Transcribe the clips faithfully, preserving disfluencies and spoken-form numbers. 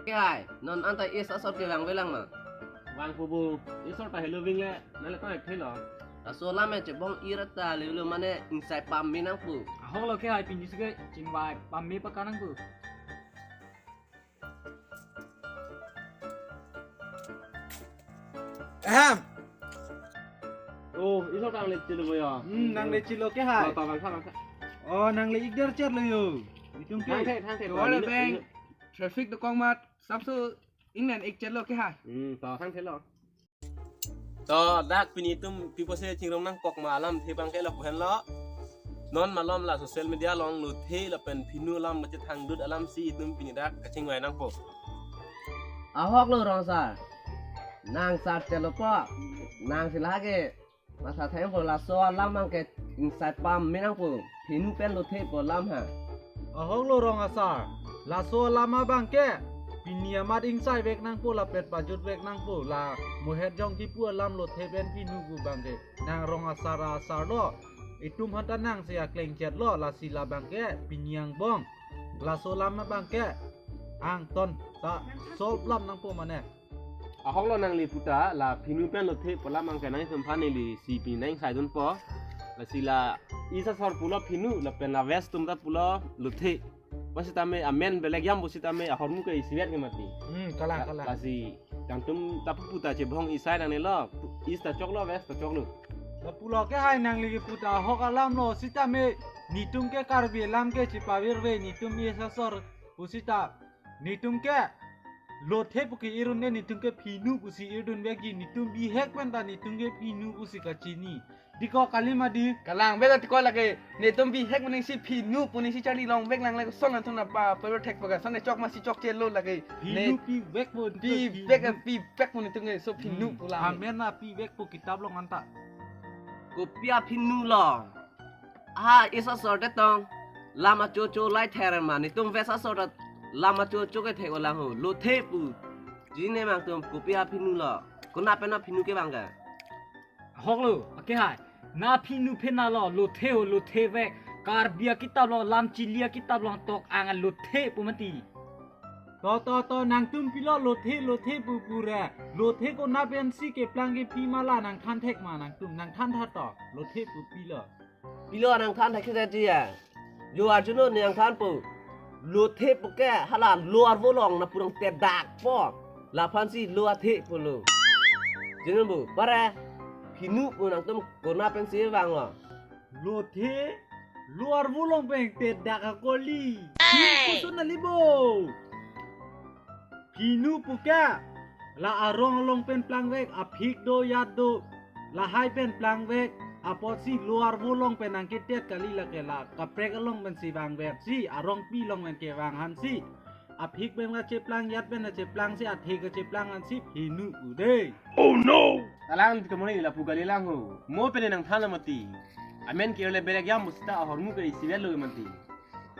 Ke hai, non anta Isasor ke vangvelang ma? Vangpo bu, Isasor ta helo ving le, nang le koi thelo. Laso alam e chebong-ir ta lelo mane ingsai pame nangpo. Ahok lo ke hai, pini si ke chingvai pame paka nangpo. Ahem. Oh, Isasor nang le chelo ya? Hmm, nang le chelo ke hai. Ta, ta, bangkha, bangkha. Oh, nang le ik der chet lo yo. Itum ke. Thang the, thang the, Kewala thang the. Bank, traffic dokok amat, sapso ingnen ik chet lo ke hai. Hmm, ta thang thelo. To, dak pini itum pi pusi chingrong nangkok ma alamthe abang ke lo pu henlo. Non malom la social media along lothe lapen phinu alam kachethangdut alam si itum pini dak kachingvai nangpo. Ahok lo rong asar. Nang sar chelo po. Nang si lake masa thengpo, laso alam abang ke ingsai pame nangpo. Phinu pen lothe pu alam ha. Ahok lo rong asar. Laso alam abang ke pini amat ingsai vek nangpo lapen pajut vek nangpo. La muhet jong kipu alam lothe pen phinu pu abang ke. Nang rong asar asar lo. Itum aphan ta nang si akleng chet lo, lasi labang ke pini angbong laso alam abang ke angton ta solve lam nangpo mane. Ahok lo nangli puta, la phinu pen lothe pu alam abang ke nangtum aphan neli si pini nang saidunpo. Lasi la Isasor pulo phinu, lapen la West atum ta pulo lothe. Masitame amen belek jam pusitame ahormu ke isivet ke mati. Hmm, kalang, La, kalang. Lasi nangtum ta pupu ta chebong isai nangne lo, East ta choklo, West ta choklo. La pulo ke hai, nangli kipu ta ahok alam lo, sitame nitum ke Karbi alam ke chepavir ve, nitum Isasor pusita. Nitum ke lothe pu ke-ir un-e, nitum ke phinu pusi irdun vekji, nitum bihek pen ta nitum ke phinu pusi kachini. Diko kali ma di. Kalang, bela tiko lake. Netum bihek maning si phinu pu ning si charli long vek lang lake, son nangtum napa perver thek paga, son ne chok ma si chok chelo lake. Phinu Ne pivek po, pi phinu. Vek, pivek pu netum ke, so phinu Hmm, pu lang. Amen na pivek po kitab long anta. Kopi aphinu lo? Ha, Isasor te tong. Lam achocho lai ther ma, netum West asor ta lam achocho ke thek olang ho. Lothe pu. Jine nangtum kopi aphinu lo? Konat pen aphinu kevang ke? Ahok lo, ake hai. Na phinu phena lo, lothe ho, lothe vek. Karbi akitab lo, lam chili akitab lo, tok ang lothe pu mati. To, to, to, nangtum pilo lothe, lothe pu pura. Lothe konat pen si keplang ke pi ma la nangthan thek ma nangtum, nangthan tha to. Lothe pu pilo. Pilo nangthan thek thek ya. Yo arjuno ne nangthan po. Lothe pu ke hala lo arvo along nangpurang tedak po. Laphan si lo athe pulo. Jine bu, pare phinu pu nangtum konat pen si vang lo? Lothe lo arvo along pen tedak akoli. Hey! Koson nali bo? Phinu pu ke la arong along pen plang vek, aphik do, yat do, lahai pen plang vek, apotsi lo arvo along pen nangketet kali lake, la kaprek along pen si vang vek si, arongpi along pen kevang han si. Aphik pen kacheplang, yat pen kacheplang si, athe kacheplang han si phinu pu dei. Oh no! Kalang kemoni lapu kali lang ho. Mo pen nangthan lo mati. Amen ke ole belek jam pusita ahormu ke isivet lo mati.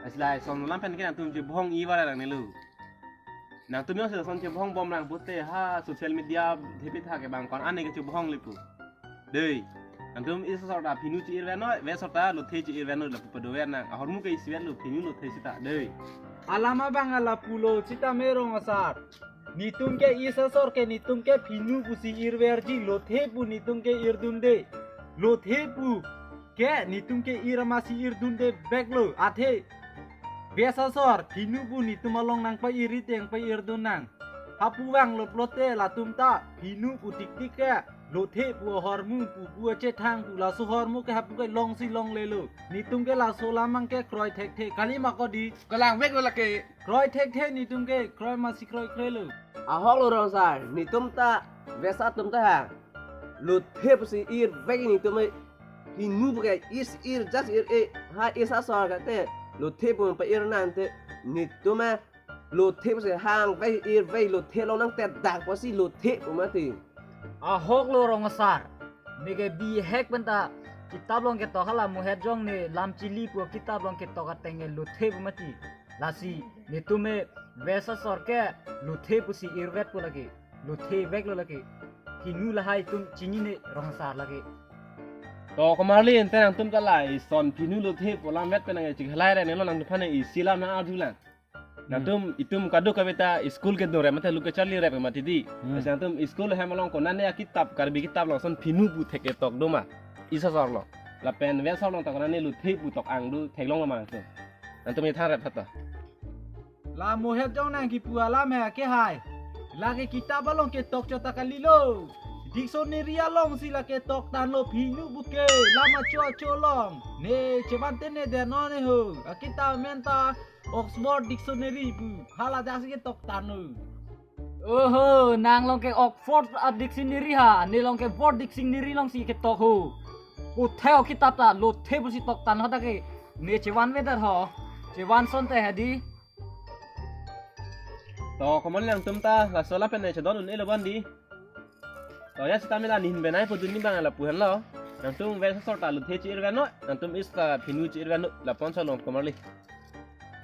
Aslai son lam pen ke nangtum chebong-i vara lang nelo. Nangtum jongsi lason chebong bom lang pute ha social media thepi tha kevang kon ane ke chebong le pu. Dei. Nangtum Isasor ta phinu chi-ir vek noi, West asor ta lothe chi-ir vek noi lapu padover nang. Ahormu ke isivet lo phinu lothe sita. Dei. Alam abang lapulo sitame rong asar. Nitum ke Isasor ke nitum ke phinu pusi irverji, lothe pu nitum ke irdunde. Lothe pu ke nitum ke ir ma si irdunde vek lo. Athe West asor phinu pu nitum along nangpa-ir ri teng pa-irdun nang. Hapu vang lo pulote latum ta phinu pu tiktik ke lothe pu ahormu pu pu achethang pu laso ahormu ke hapu ke long si longle lo. Nitum ke laso alam abang ke kroi thekthe kali ma ko di. Kalang vek lo lake. Kroi thekthe nitum ke, kroi ma si kroikre lo. Ahok lo rong asar, nitum ta West atum ta ha. Lothe pusi irvek nitum e, phinu pu ke isi ir, just ir e, ha Isasor ke te lothe pu pa-ir nang te, nitum e lothe pusi hangvek irvek, lothe along nangtedak pusi lothe pu mati. Ahok lo rong asar. Neke bihek pen ta kitab along ketok hala muhet jong ne lam chili pu kitab along ketok ateng ke lothe pu mati. Lasi nitum e West asor ke lothe pusi irvet pu lake. Lothe vek lo lake. Phinu lahai atum chinine rong asar lake. To komarli ente nangtum ta la ison phinu lothe pu alam vet pen nang chikhalai re nelo nangtum aphan isi lam nang arju lang. Nangtum itum kadokave ta school kedo rep mate lu kacharli rep mati di. Hmm. Lasi nangtum school hem along konane akitap Karbi kitap along ason phinu pu thek ketok do ma? Isi asor along. Lapen vet asor along ta konane lothe pu tok ang do theklong ma nangtum? Nangtum ithang rep tha to. La mohet jong nang kipu alam he akehai. Lake kitap along ketok chot ta kalilo. Dictionary alongsi lake toktanlo phinu puke. Lam acho acho along. Ne chevan te ne der non ne ho. Akitap amen ta Oxford Dictionary pu. Hala jasi ketoktanlo. Oho, nang along ke Oxford a-dictionary ha, ne along ke Word Dictionary alongsi ketok ho. Puthot kitap ta lothe pusi toktan ho ta ke, ne chevan vedet ho. Chevan son te ha di. To, komat nangtum ta laso alam pen ne chedon un-elo bon di. To, ya sita mela nin benai podun ni bang lapu henlo. Nangtum vet asor ta lothe chi-ir veno, nangtum isi ta phinu chi-ir veno, lapuson lo komat li.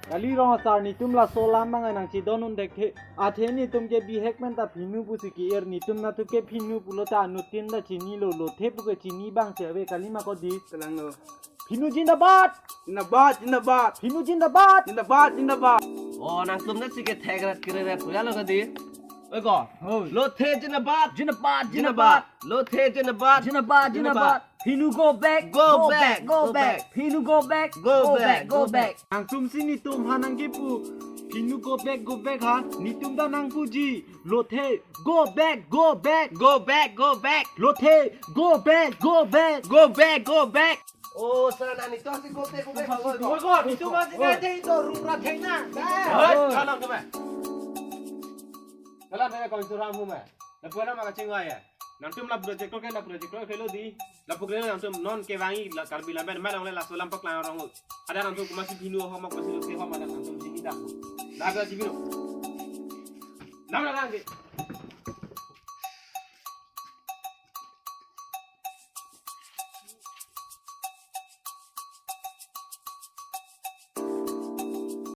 Kali rong asar, nitum laso alam bang nang chedon un thekthe. Athe nitum ke bihek pen ta phinu pusi ke-ir, nitum natu ke phinu pulo ta anuttin ta chinilo, lothe pu ke chini bang si ave kali ma ko di. Kalanglo. Phinu jindabad! Jindabad, jindabad! Phinu jindabad! Jindabad, jindabad! O, nangtum nasi kethek rat kere rat puya lo ko di. Oi ko. Oi. Lothe jindabad! Jindabad, jindabad! Lothe jindabad! Jindabad, jindabad! Phinu go back, go back, go back. Phinu go back, go back, go back. Nangtum si nitum ha nang kipu. Phinu go back, go back ha. Nitum ta nangpuji. Lothe go back, go back. Go back, go back. Lothe go back, go back. Go back, go back. O, sana nitum si go back, go back. Go, go, nitum ma si nai te ito rura theng na. Hei, kalang tu ma. Kalang tu ma, kau itu ramu ma. Lapu alam ma kachingvai ya. Nangtum la project ke, la project ke lo di. Lapu ke nangtum non kevangi la Karbi lam pen ma long le laso alam paklang rong. Ada nangtum komatsi phinu ho, komatsi lothe ho, ada nangtum sini dak. Dak dak sini. Nam dak dak.